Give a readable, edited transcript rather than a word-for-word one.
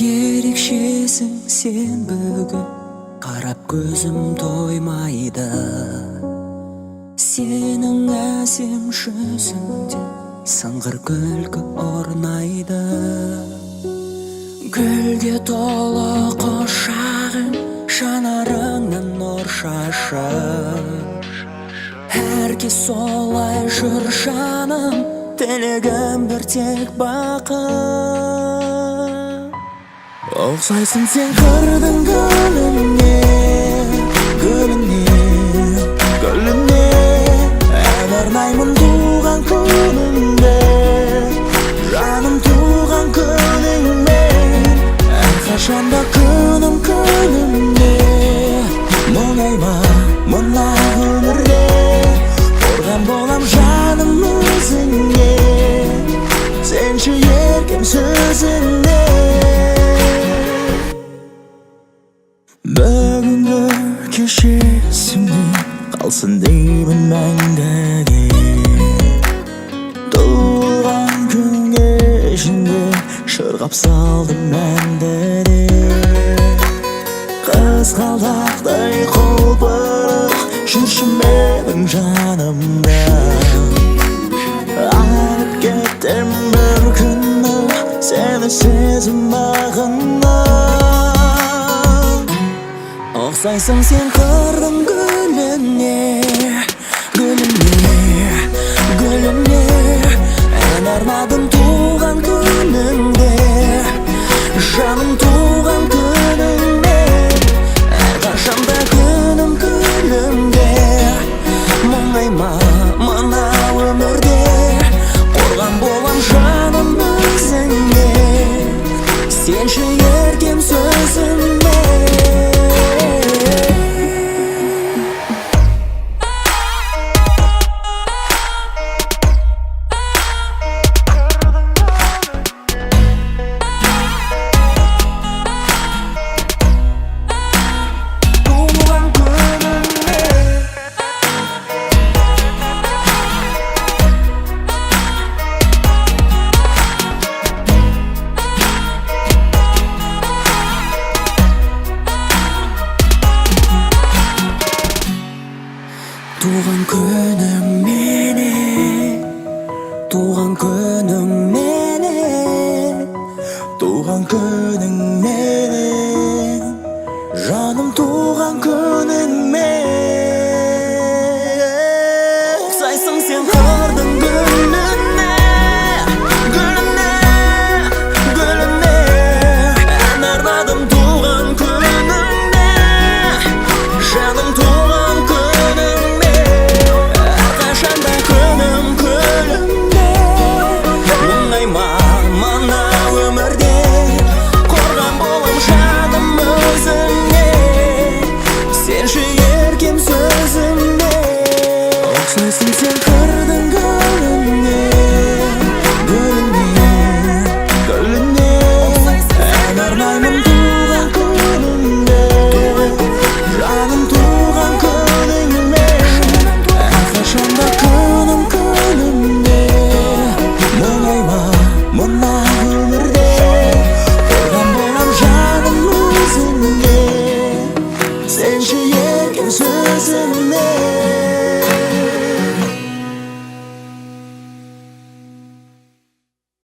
Ерекшесің сен бүгін, қарап көзім тоймайды. Сенің әсем жүзіңде сыңғыр күлкі орнайды. Гүлге толы құшағың, жанарыңнан нұр шашып. Әркез солай жүр жаным, тілегім бір тек бақыт. Ұқсайсың сен қырдың гүліне, гүліне, гүліне. Ән арнаймын туған күніңде, жаным, туған күніңмен. Әрқашанда күнім күнімде, мұңайма мына өмірде. Қорған болам жаным өзіңе, сенші еркем сөзіңе. Бүгінгі кеш есімде қалсын деймін мәңгіге. Туған күн кешінде шырқап салдым әнді де. Қызғалдақтай құлпырып жүрші менің жанымда. Алып кетем бір күні сені сезім ағыннан. Ұқсайсың сен қырдың гүліне, гүліне, гүліне. Ән арнадым туған күніңде, жаным, туған күніңде. Әрқашанда күнім күлімде, мұңайма мына өмірде. Қорған болам жаным өзіңе, сенші еркем сөзіме. Туған күніңде. Туған күнің менен, туған күнің менен, туған күнің менен, жаным, туған күнің мен. Ұқсайсың сен қырдың гүліне, гүліне, гүліне. Ән арнадым туған күніңде, жаным, туған күніңме. Әрқашанда күнім күлімде, мұңайма мына өмірде. Қорған болам жаным өзіңе, сенші еркем сөзіме. Ұқсайсың сен қырдың гүліне, гүліне, гүліне. Ән арнаймын туған күніңде, жаным, туған күніңме. Әрқашанда күнім күлімде, мұңайма мына өмірде. Қорған болам жаным өзіңе, сенші еркем сөзіме.